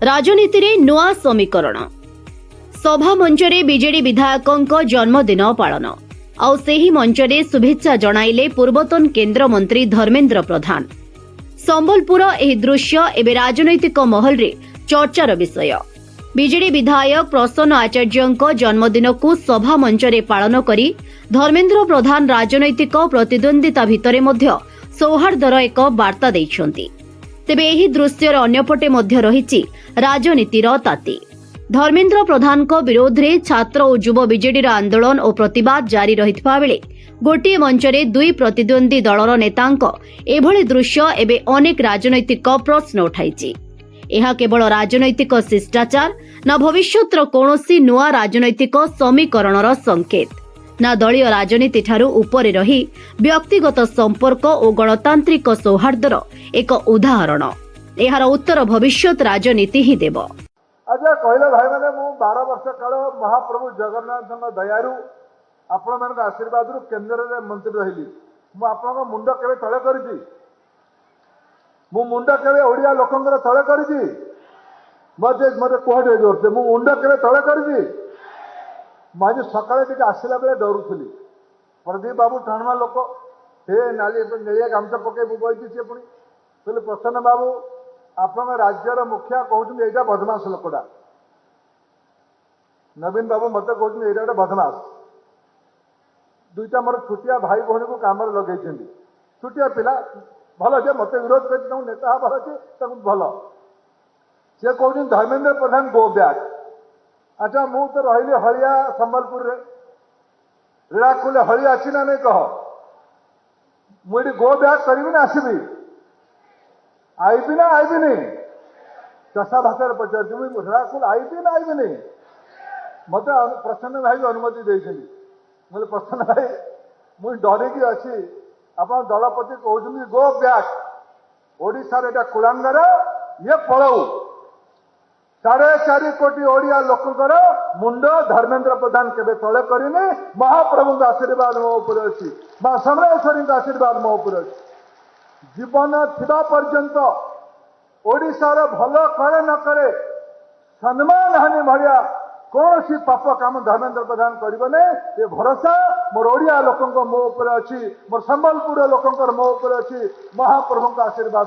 ରାଜନୀତିରେ ନୂଆ ସମୀକରଣ। ସଭା ମଞ୍ଚରେ ବିଜେଡି ବିଧାୟକଙ୍କ ଜନ୍ମଦିନ ପାଳନ, ଆଉ ସେହି ମଞ୍ଚରେ ଶୁଭେଚ୍ଛା ଜଣାଇଲେ ପୂର୍ବତନ କେନ୍ଦ୍ରମନ୍ତ୍ରୀ ଧର୍ମେନ୍ଦ୍ର ପ୍ରଧାନ। ସମ୍ବଲପୁର ଏହି ଦୃଶ୍ୟ ଏବେ ରାଜନୈତିକ ମହଲରେ ଚର୍ଚ୍ଚାର ବିଷୟ। ବିଜେଡି ବିଧାୟକ ପ୍ରସନ୍ନ ଆଚାର୍ଯ୍ୟଙ୍କ ଜନ୍ମଦିନକୁ ସଭା ମଞ୍ଚରେ ପାଳନ କରି ଧର୍ମେନ୍ଦ୍ର ପ୍ରଧାନ ରାଜନୈତିକ ପ୍ରତିଦ୍ୱନ୍ଦ୍ୱିତା ଭିତରେ ମଧ୍ୟ ସୌହାର୍ଦ୍ଦର ଏକ ବାର୍ତ୍ତା ଦେଇଛନ୍ତି। ତେବେ ଏହି ଦୃଶ୍ୟର ଅନ୍ୟପଟେ ମଧ୍ୟ ରହିଛି ରାଜନୀତିର ତାତି। ଧର୍ମେନ୍ଦ୍ର ପ୍ରଧାନଙ୍କ ବିରୋଧରେ ଛାତ୍ର ଓ ଯୁବ ବିଜେଡିର ଆନ୍ଦୋଳନ ଓ ପ୍ରତିବାଦ ଜାରି ରହିଥିବା ବେଳେ ଗୋଟିଏ ମଞ୍ଚରେ ଦୁଇ ପ୍ରତିଦ୍ୱନ୍ଦ୍ୱୀ ଦଳର ନେତାଙ୍କ ଏଭଳି ଦୃଶ୍ୟ ଏବେ ଅନେକ ରାଜନୈତିକ ପ୍ରଶ୍ନ ଉଠାଇଛି। ଏହା କେବଳ ରାଜନୈତିକ ଶିଷ୍ଟାଚାର ନା ଭବିଷ୍ୟତର କୌଣସି ନୂଆ ରାଜନୈତିକ ସମୀକରଣର ସଂକେତ, ନା ଦଳୀୟ ରାଜନୀତିଠାରୁ ଉପରେ ରହି ବ୍ୟକ୍ତିଗତ ସମ୍ପର୍କ ଓ ଗଣତାନ୍ତ୍ରିକ ସୌହାର୍ଦ୍ଦର ଏକ ଉଦାହରଣ? ଏହାର ଉତ୍ତର ଭବିଷ୍ୟତ ରାଜନୀତି ହିଁ ଦେବ। ଆଚ୍ଛା, କହିଲେ ଭାଇମାନେ, ମୁଁ 12 ବର୍ଷ କାଳ ମହାପ୍ରଭୁ ଜଗନ୍ନାଥଙ୍କ ଦୟାରୁ, ଆପଣମାନଙ୍କ ଆଶୀର୍ବାଦରୁ କେନ୍ଦ୍ରରେ ମନ୍ତ୍ରୀ ରହିଲି। ମୁଁ ଆପଣଙ୍କ ମୁଣ୍ଡ କେବେ ତଳେ କରିଛି? ମୁଁ ମୁଣ୍ଡ କେବେ ଓଡ଼ିଆ ଲୋକଙ୍କର ତଳେ କରିଛି? ମତେ କୁହ ଟିକେ ଜୋରସେ, ମୁଁ ମୁଣ୍ଡ କେବେ ତଳେ କରିଛି? ମୁଁ ଆଜି ସକାଳେ ଟିକେ ଆସିଲା ବେଳେ ଡରୁଥିଲି। ପ୍ରଦୀପ ବାବୁ ଟାଣୁଆ ଲୋକ, ହେ ନାଲି ନେଳିଆ ଗାମୁଛା ପକେଇ ବଇଛି। ସିଏ ପୁଣି କହିଲେ, "ପ୍ରସନ୍ନ ବାବୁ, ଆପଣଙ୍କ ରାଜ୍ୟର ମୁଖିଆ କହୁଛନ୍ତି ଏଇଟା ବଦମାସ ଲୋକଟା।" ନବୀନ ବାବୁ ମତେ କହୁଛନ୍ତି ଏଇଟା ଗୋଟେ ବଦମାସ। ଦୁଇଟା ମୋର ଛୋଟିଆ ଭାଇ ଭଉଣୀକୁ କାମରେ ଲଗେଇଛନ୍ତି। ଛୋଟିଆ ପିଲା, ଭଲ ଯେ ମତେ ବିରୋଧ କରିଛି, ତାଙ୍କୁ ନେତା ହେବାର ଅଛି, ତାଙ୍କୁ ଭଲ। ସିଏ କହୁଛନ୍ତି, "ଧର୍ମେନ୍ଦ୍ର ପ୍ରଧାନ ଗୋ ବ୍ୟାକ୍।" ଆଚ୍ଛା, ମୁଁ ତ ରହିଲି ହଳିଆ ସମ୍ବଲପୁରରେ। ରେଢ଼ାଖୋଲରେ ହଳିଆ ଅଛି ନା ନାଇଁ କହ? ମୁଁ ଏଠି ଗୋ ବ୍ୟାକ୍ କରିବି ନା ଆସିବି? ଆଇବି ନା ଆଇବିନି? ଚଷା ଭାଷାରେ ପଚାରୁଛି, ମୁଁ ରେଢ଼ାଖୋଲ ଆଇବି ନା ଆଇବିନି? ମତେ ପ୍ରସନ୍ନ ଭାଇ ବି ଅନୁମତି ଦେଇଛନ୍ତି। ମୁଁ କହିଲି, "ପ୍ରସନ୍ନ ଭାଇ, ମୁଁ ଡରିକି ଅଛି। ଆପଣ ଦଳପତି କହୁଛନ୍ତି ଗୋ ବ୍ୟାକ୍। ଓଡ଼ିଶାର ଏଇଟା କୁଳାଙ୍ଗର, ଇଏ ପଳଉ। 4.5 କୋଟି ଓଡ଼ିଆ ଲୋକଙ୍କର ମୁଣ୍ଡ ଧର୍ମେନ୍ଦ୍ର ପ୍ରଧାନ କେବେ ତଳେ କରିନି। ମହାପ୍ରଭୁଙ୍କ ଆଶୀର୍ବାଦ ମୋ ଉପରେ ଅଛି, ମା ସମଲେଶ୍ୱରୀଙ୍କ ଆଶୀର୍ବାଦ ମୋ ଉପରେ ଅଛି। ଜୀବନ ଥିବା ପର୍ଯ୍ୟନ୍ତ ଓଡ଼ିଶାର ଭଲ କରେ ନ କରେ, ସମ୍ମାନ ହାନି ଭଳିଆ କୌଣସି ପାପ କାମ ଧର୍ମେନ୍ଦ୍ର ପ୍ରଧାନ କରିବନି। ଏ ଭରସା ମୋର ଓଡ଼ିଆ ଲୋକଙ୍କ ମୋ ଉପରେ ଅଛି, ମୋର ସମ୍ବଲପୁର ଲୋକଙ୍କର ମୋ ଉପରେ ଅଛି, ମହାପ୍ରଭୁଙ୍କ ଆଶୀର୍ବାଦ।"